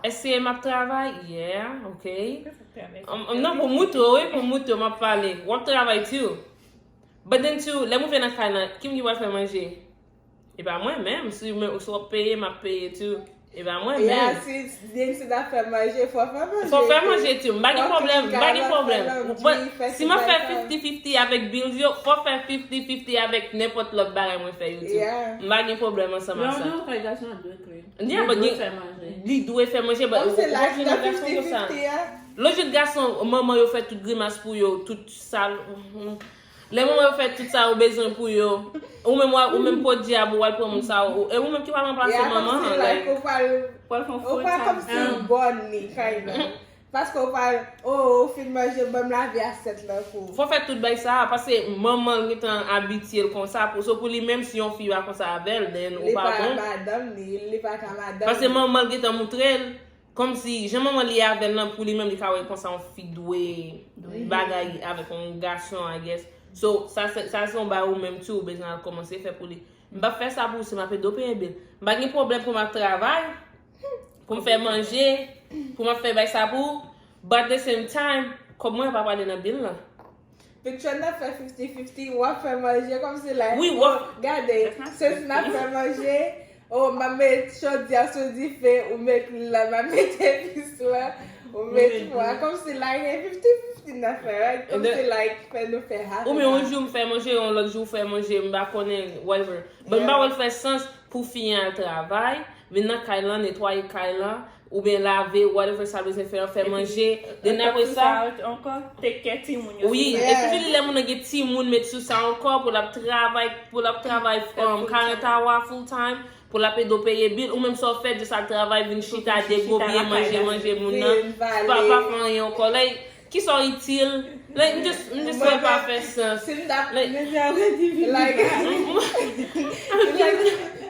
èske m ap travay? Yeah, ok. Um, um, non, pou mouto, wi, pou mouto, m ap pale. W ap travay tou. But then tou, lè m rive nan kay lan, ki m ki pral fè manje? E pa mwen menm, si mwen, si w ap peye, m ap peye tou. E pa mwen menm. Yeah, si James t ap fè manje, fò w fè manje tou. Fò w fè manje tou. M pa gen pwoblèm, m pa gen pwoblèm. Si m ap fè fifty fifty avèk bills yo, fò w fè fifty fifty avèk nenpòt lòt bagay mwen fè yo tou. Yeah. M pa gen pwoblèm ansanm ak sa. Lè w nan yon kay, gason an dwe clean. Yeah, but li dwe fè manje, but ou pa janm wè gason konsa. Lòt jou gason, manman yo fè tout grimas pou yo, tout sal. Lè manman yo fè tout sa yo bezwen pou yo, ou menm w a, ou menm podyab ou al pran moun sa yo, e ou menm ki pral ranplase manman an, like. Ou pral, ou pral kòmsi bòn li, kind of. Paske ou pral, oh, ou fin manje, ban m lave asyèt lan pou ou. Fò fè tout bagay sa, paske manman l gentan abitye l konsa, pou, so pou li menm si yon fi pa konsa avè l, then ou pa bon. Li pa madanm li, li pa ka madanm li. Paske manman l gentan moutre l, Kòmsi, jan manman li avè l lan, pou li menm, li ka wè konsa yon fi dwe bagay avèk yon gason, I guess. So, sa se, sa se yon bagay ou menm tou, ou bezwen al kòmanse fè pou li. M p ap fè sa pou ou si m ap ede w peye bil. M pa gen pwoblèm pou m ap travay, pou m fè manje, pou m ap fè bagay sa pou ou, but at the same time, kòb mwen pa prale nan bil lan. Picture n ap fè fifty fifty, w ap fè manje kòmsi like, wi, w ap gade, se si n ap fè manje, oh, m ap met chodyè sou dife, ou met lwil la, m ap met epis la, ou met pwa, kòmsi like, e fifty fifty n ap fè, right? Kòmsi like, fè nou fè happy. Oubyen yon jou m fè manje, yon lòt jou w fè manje, m pa konnen, whatever. But m pa wè l fè sans pou fi an al travay, vin nan kay lan, netwaye kay lan, oubyen lave, whatever sa bezwen fè an, fè manje, then apre sa, take care timoun yo. Wi, especially lè moun nan gen timoun, met sou sa ankò, pou l ap travay, pou l ap travay, um, karant awa full time, pou l ap ede w peye bil, ou menm sa w fè, just al travay, vin chita, degobye, manje, manje moun nan, pa, pa fè anyen ankò. Like, Kisa w itil? Like, m just, m just wè pa fè sans. Si m t ap, like, like,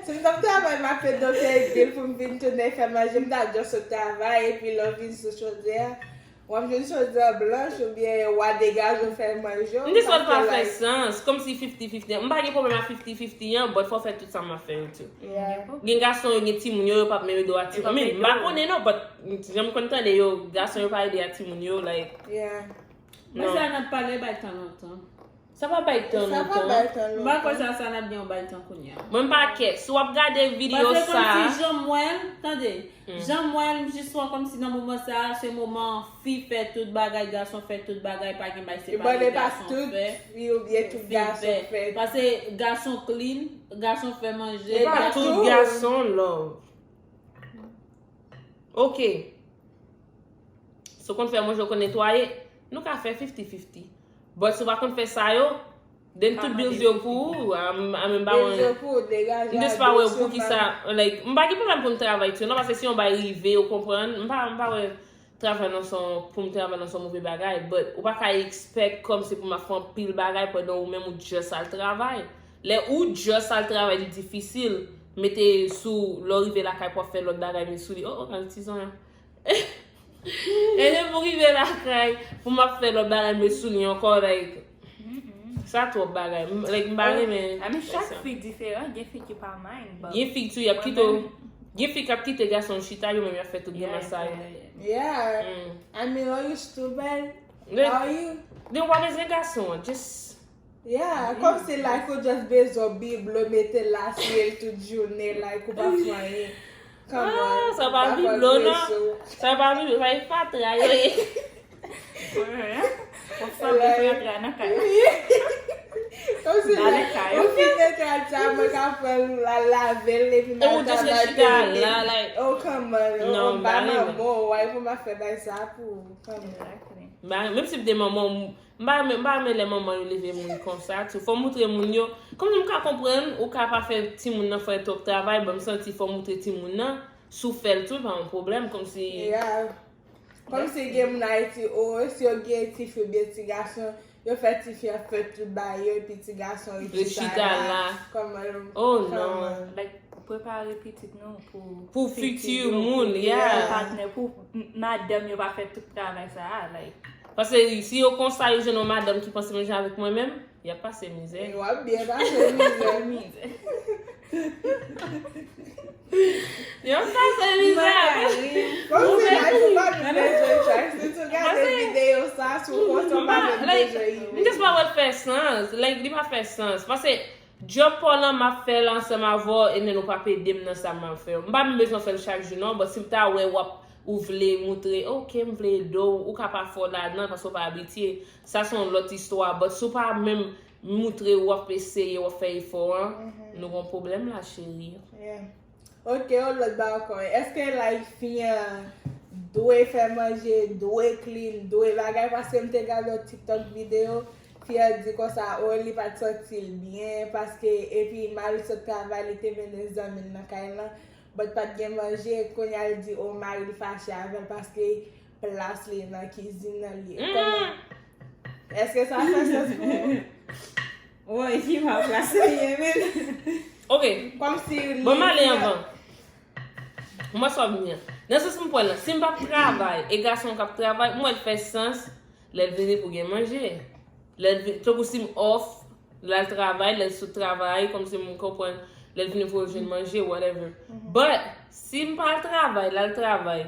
si m t ap travay, m ap fè dòkè bil pou m vin tounen fè manje, m ta just sot travay, epi lè w vin sou chodyè a, w ap jwenn chodyè blanch oubyen w a degaje w fè manje w. M just wè pa fè sans. Kòmsi fifty fifty. M pa gen pwoblèm ak fifty fifty an, but fò w fè tout sa m ap fè yo tou. Yeah. Gen gason yo gen timoun yo, yo p ap menm ede w ak timoun. I mean, m pa konnen non, but jan m konn tande yo, gason yo pa ede ak timoun yo, like, yeah. Men sa n ap pale bay tan lontan. Sa pa bay tan lontan. Sa pa bay tan lontan. M pa kwè sa, sa n ap gen yon bay tan kounye a. Mwen m pa kè. Si w ap gade videyo sa. Paske kòmsi jan m wè l, tande, jan m wè l, m jis wè kòmsi nan moman sa a, se moman fi fè tout bagay, gason fè tout bagay, pa gen bay separe gason fè. Fi oubyen tout gason fè. Paske gason clean, gason fè manje. E pa tout gason, love. Ok. Si w konn fè manje, w konn netwaye, nou ka fè fifty fifty. But si w pa konn fè sa yo, then tout bills yo pou ou. A m pa wè. M just pa wè poukisa, like, m pa gen pwoblèm pou m travay tou non, paske si yon bay rive, ou konprann, m pa, m pa wè travay nan se yon, pou m travay nan se yon move bagay, but ou pa ka expect kòmsi pou m ap fè anpil bagay pandan ou menm ou just al travay. Lè ou just al travay, li difisil. Mete sou, lè w rive lakay pou w ap fè lòt bagay, men sou li, oh, oh, gade ti zanyan. E depi w rive lakay, pou m ap fè lòt bagay, men sou li ankò, like, sa twòp bagay. M, like, m pa renmen. I mean, chak fi diferan, gen fi ki pa mind, but gen fi tou, y ap kite w, gen fi k ap kite gason chita, yo menm y ap fè tout grimas sa yo. Yeah. I mean, are you stupid? Are you? Then w pa bezwen gason an, just Yeah, kòmsi like ou just bezwen biblo mete la sou l tout jounen, like ou pa fè anyen. Come on, sa pa biblo non. Sa pa biblo, sa e fatra yo ye. Ou sanble fatra nan kay. Kòmsi like ou fin mete al sa mwen ka fè l la lave l epi m al travay peye. Oh, come on, oh, m pa manman w, why pou m ap fè bagay sa pou ou? Come on. Menm si m te manman w, M pa renmen, m pa renmen lè manman yo leve moun konsa tou. Fò moutre moun yo. Kòmsi m ka konprann, ou ka pa fè timoun nan fè twòp travay, but m santi fò moutre timoun nan, si w fè l tou, pa yon pwoblèm, kòmsi. Yeah. Kòmsi gen moun Ayiti, oh, si yo gen tifi oubyen ti gason, yo fè tifi an fè tout bagay yo, epi ti gason yo chita la. Kòman, oh non. Like, prepare pitit nou pou, pou fiti moun, yeah. Patnè, pou m-, madanm yo pa fè tout travay sa a, like. Paske si yo konsa, yo jwenn yon madanm ki panse menm jan avèk mwen menm, y ap pase mizè. W ap byen pase mizè. Mizè. Y ap pase mizè. Kòmsi like ou pa vin bezwen try. Si tou gade videyo sa, si w kontan pa vin bezwen. M just pa wè l fè sans. Like, li pa fè sans. Paske djòb pa w lan m ap fè l ansanm avè w, and then ou p ap ede m nan sa m ap fè yo. M pa menm bezwen fè l chak jou non, but si m ta wè w ap, ou vle moutre, ok, m vle ede w, ou ka pa fò ladan paske w pa abitye. Sa se yon lòt istwa, but si w pa menm moutre w ap eseye, w ap fè efò an, nou gon pwoblèm la, cheri. Yeah. Ok, yon lòt bagay ankò. Èske like fi an dwe fè manje, dwe clean, dwe bagay? Paske m te gade yon TikTok videyo, fi an di konsa, oh, li pa t santi l byen, paske epi mari sot travay, li te mennen zanmi l nan kay lan, but pa t gen manje, kounye a l di, oh, mari l fache avè l paske plas li nan kizin nan li ye. Kòman? Èske sa fè sans pou ou? Woy, ki pa plas li ye menm? Ok. Kòmsi li. Bon, m ale anvan. M wè sa w ap di an. Nan sans m pran lan, si m p ap travay, e gason an k ap travay, m wè l fè sans lè l vini pou gen manje. Lè l vini, tankou si m off, l al travay, lè l sot travay, kòmsi m konprann, lè l vini pou l jwenn manje, whatever. But, si m pa al travay, l al travay,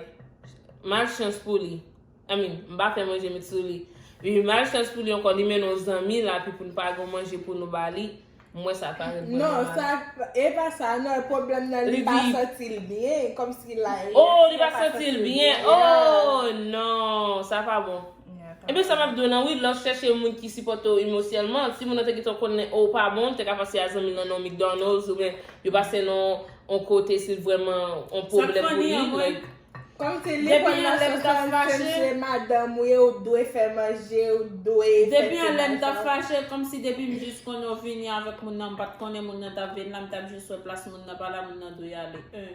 malchans pou li. I mean, m pa fè manje met sou li. Epi malchans pou li ankò, li mennen yon zanmi l, epi pou n pa gen manje pou nou ba li, m wè sa parèt vrèman mal. Non, sa, e pa sa, non, pwoblèm nan, li pa santi l byen, kòmsi la, oh, li pa santi l byen, oh, non, sa pa bon. Ebyen, sa m ap di w nan, wi, lè w chèche moun ki sipòte w emosyèlman, si moun nan te gentan konnen, oh, ou pa bon, li te ka pase a zanmi l nan, nan McDonald's, oubyen yo pase nan yon kote, si vrèman yon pwoblèm pou li, like, Kòmsi li konn nan sèsann se madanm ou ye, ou dwe fè manje, ou dwe fè ti bagay sa. Depi yon lè m t ap fache, kòmsi depi m jis konn yo vini avèk moun nan, m pa t konnen moun nan t ap vin la, m t ap jis wè plas moun nan pa la, moun nan dwe ale. En.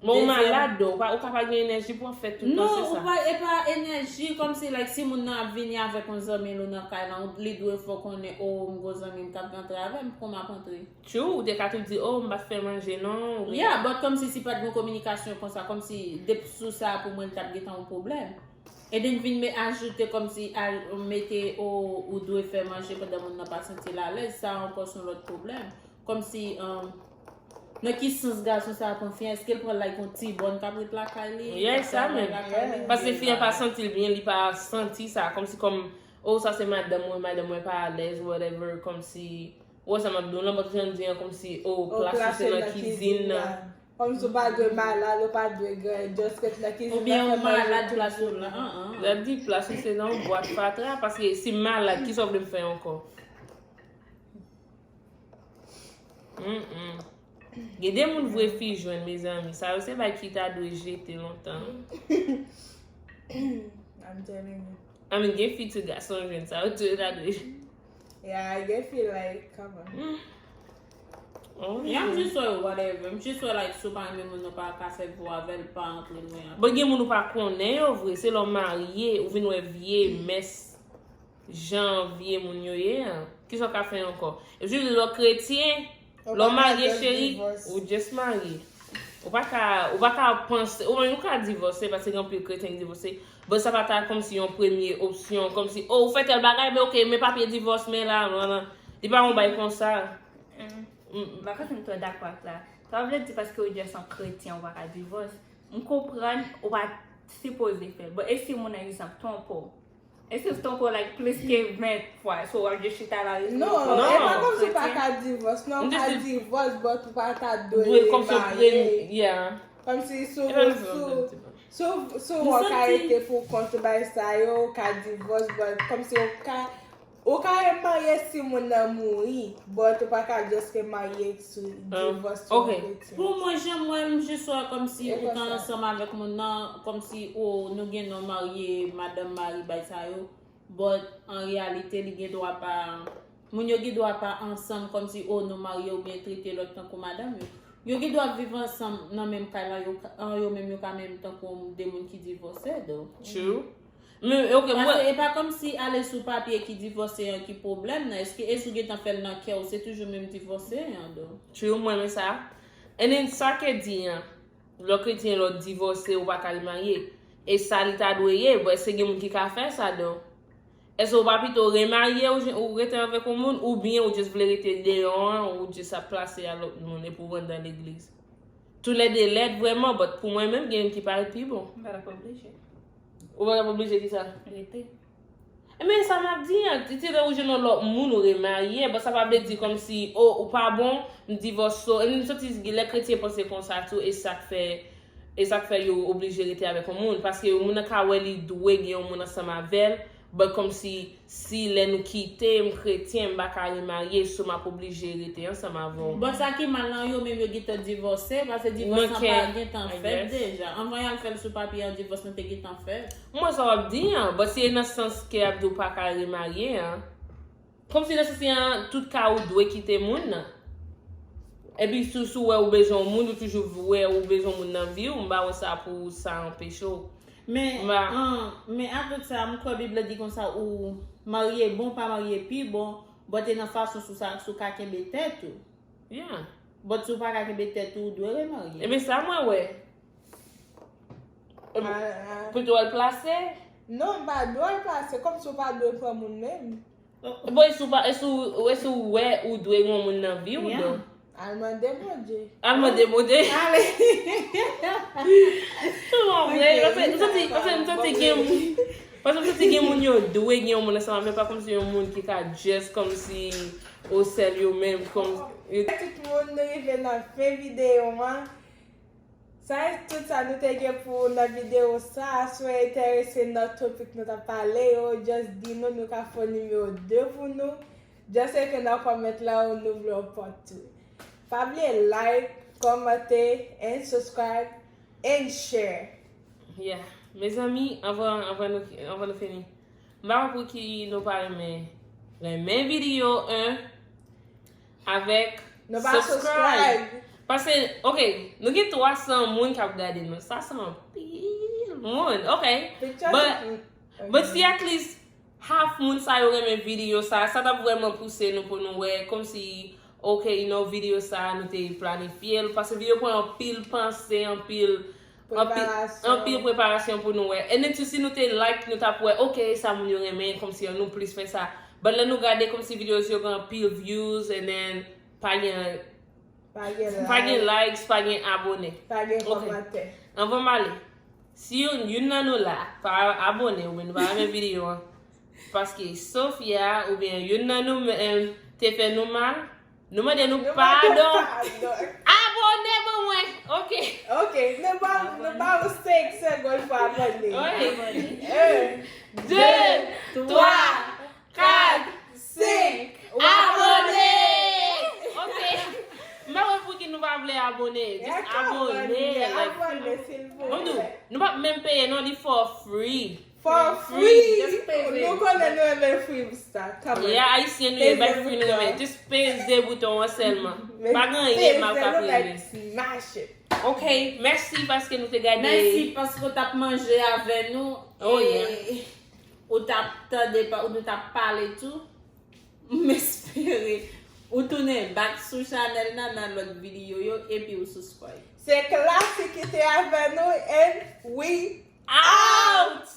Bon, ou malad, ou pa, ou ka pa gen enèji pou w ap fè tout tan, se sa. Non, ou pa, e pa enèji, kòmsi, like, si moun nan ap vini avèk yon zanmi l ou nan kay lan, li dwe fè w konnen, o, m gon zanmi m k ap rantre avè m, pou m ap antre. True, ou te ka tou di, o, m p ap fè manje non. Yeah, but kòmsi si pa t gen kominikasyon konsa, kòmsi depi sou sa pou mwen li t ap gentan yon pwoblèm. E then vin me ajoute kòmsi al mete, o, ou dwe fè manje pandan moun nan pa santi l alèz, sa ankò se yon lòt pwoblèm. Kòmsi, um, nan ki sans gason sa a pran fi an? Èske l pran l like yon ti bòn k ap ret lakay li? Yeah, sa menm. Paske fi an pa santi l byen, li pa santi sa. Kòmsi kòm, o, sa se madanm mwen, madanm mwen pa alèz, whatever, kòmsi, ou wè sa m ap di w, nan bòt jan m di an, kòmsi, o, plas ou se nan kizin nan. Kòmsi ou pa dwe malad, ou pa dwe granyen, just ret nan kizin nan fè manje. Oubyen ou malad, plas ou la, an an. L ap di plas ou se nan yon bwat fatra, paske si m malad, kisa w vle m fè ankò? Gen de moun vre fi jwenn, mezanmi. Sa yo se bagay ki ta dwe jete lontan. I'm telling you. I mean, gen fi tou gason jwenn, sa yo tou yo ta dwe jete. Yeah, gen fi like, come on. Yeah, m jis wè whatever. M jis wè like si w pa renmen moun nan pa ka fè vi w avè l, pa antre lwen avè l. Bon, gen moun ou pa konnen yo vre, se lè w marye, ou vin wè vye mès jan vye moun yo ye an. Kisa w ka fè ankò? Epi lè w kretyen, lè w marye cheri, ou just marye. Ou pa ka, ou pa ka panse, ou menm ou ka divòse, paske gen anpil kretyen ki divòse. But sa pa ta kòmsi yon premye opsyon, kòmsi, o, ou fè tèl bagay, men ok, men papye divòs, men la, la, la. Li pa yon bay konsa. M pa panse m twò dakò ak la. Sa pa vle di paske ou just yon kretyen, ou pa ka divòs. M konprann, ou pa sipoze fè l. But e si moun nan egzanp twonpe w? E si w twonpe w like plis ke ven fwa, so w ap just chita la ret twonpe w? Non, e pa kòmsi w pa ka divòs, non, ou ka divòs, but ou pa ta dwe marye. Kòmsi si w, si w, si w wè w ka rete pou kont ou bay sa yo, ou ka divòs, but kòmsi ou ka, ou ka remarye si moun nan mouri, but ou pa ka just remarye sou divòs yon kretyen. Pou mwen, jan m wè l, m jis wè kòmsi ou ka ansanm avèk moun nan, kòmsi ou, nou gen non marye, madanm, mari, bay sa yo. But an reyalite, li gen dwa pa, moun yo gen dwa pa ansanm kòmsi, o, nou marye oubyen trete lòt tankou madanm yo. Yo gen dwa ap viv ansanm nan menm kay la, yo, yo menm yo ka menm tankou de moun ki divòse, though. True. Men, ok, mwen. Paske e pa kòmsi ale sou papye ki divòse an ki pwoblèm nan. Èske, èske ou gentan fè l nan kè w, se toujou menm divòse an, though. True, mwen renmen sa. And then, sa ke di an, lè w kretyen, lè w divòse, ou pa ka remarye. E sa li ta dwe ye, but èske gen moun ki ka fè sa, though? Èske ou pa pito remarye, ou, ou rete avèk yon moun, oubyen ou just vle rete deyò an, ou just ap plase a lòt moun, epi w rann nan legliz? Toulède lèd vrèman, but pou mwen menm, gen youn ki parèt pi bon. M pa t ap oblije. Ou pa t ap oblije kisa? Rete. Ebyen, sa m ap di an, ti lè ou jwenn yon lòt moun, ou remarye, but sa pa vle di kòmsi, o, ou pa bon, m divòse w. E m santi lè kretyen panse konsa tou, e sa k fè, e sa k fè yo oblije rete avèk yon moun. Paske yon moun nan ka wè li dwe gen yon moun ansanm avè l, but kòmsi, si lè nou kite, m kretyen, m pa ka remarye, so m ap oblije rete ansanm avè w. But sa ki mal lan, yo menm yo gentan divòse, paske divòs lan pa gentan fèt deja. Anvan y al fè l sou papye an, divòs lan te gentan fèt. M wè sa w ap di an, but se nan sans ke y ap di w pa ka remarye an. Kòmsi nan sans an, tout ka ou dwe kite moun nan. Epi si, si w wè ou bezwen yon moun, ou toujou wè ou bezwen yon moun nan vi w, m pa wè sa pou sa anpeche w. Men, an, men avèk sa, m kwè Bib la di konsa, ou marye bon, pa marye pi bon, but e nan fason sou sa, sou ka kenbe tèt ou. Yeah. But si w pa ka kenbe tèt ou, ou dwe remarye. Ebyen sa mwen wè. Pou dwe l plase? Non, m pa dwe l plase, kòmsi w pa dwe pran moun menm. Bon, e si w pa, e si w, e si w wè ou dwe yon moun nan vi w, yeah, donk. Al mande Bondye. Al mande Bondye. Ale. M santi, m santi gen moun. Paske m santi gen moun yo dwe gen yon moun ansanm avè, pa kòmsi yon moun ki ka just kòmsi o sèl yo menm kòm. Tout moun, nou rive nan fen videyo an. Sa se tout sa nou te gen pou ou nan videyo sa a. Si w enterese nan topik nou t ap pale yo, just di nou, nou ka fè yon nimewo de pou nou. Just ekri nan kòmant la ou nou vle yon part two. Pa bliye like, kòmante, and subscribe, and share. Yeah. Mezanmi, anvan, anvan nou, anvan nou fini, m pa konn pouki nou pa renmen, renmen videyo an avèk subscribe. Paske, ok, nou gen twa san moun k ap gade nou. Sa se anpil moun, ok. But, but si at least half moun sa yo renmen videyo sa, sa t ap vrèman pouse nou pou nou wè, kòmsi, ok, you know, videyo sa, nou te planifye l, paske videyo pran anpil panse, anpil, anpil, anpil preparasyon pou nou wè. And then, tou, si nou te like, nou t ap wè, ok, sa moun yo renmen, kòmsi nou plis fè sa. But lè nou gade, kòmsi videyo yo gen anpil views, and then, pa gen, Pa gen pa gen like, likes, pa gen abone. Pa gen Ok. Kòmantè. Anvan m ale, si youn, youn nan nou la pa abone oubyen nou pa renmen videyo an, paske Sophia oubyen youn nan nou menm te fè nou mal, nou mande nou Nou mande padon. Padon. Abone pou mwen, ok? Ok, nou ba nou ba ou senk segonn pou abone. Wi. Un, De, twa, kat, senk. Abone! Ok. M pa wè pouki nou pa vle abone. Just abone. Like, Abone, silvouplè. Mwen m di w, nou p ap menm peye non, li for free. For Free, free. just pay Nou it. Konnen nou renmen free stuff. Come on. Yeah, Ayisyen nou ye, bay free nou renmen. Just peze bouton an sèlman. Pa gen anyen mal k ap regle. Smash it. Ok, mèsi paske nou te gade. Mèsi paske w t ap manje avè nou. Oh, E yeah. Ou t ap tande, pa- ou nou t ap pale tou. M espere ou tounen back sou chanèl nan nan lòt videyo yo epi ou subscribe. Se Classy ki te avè nou and we Out!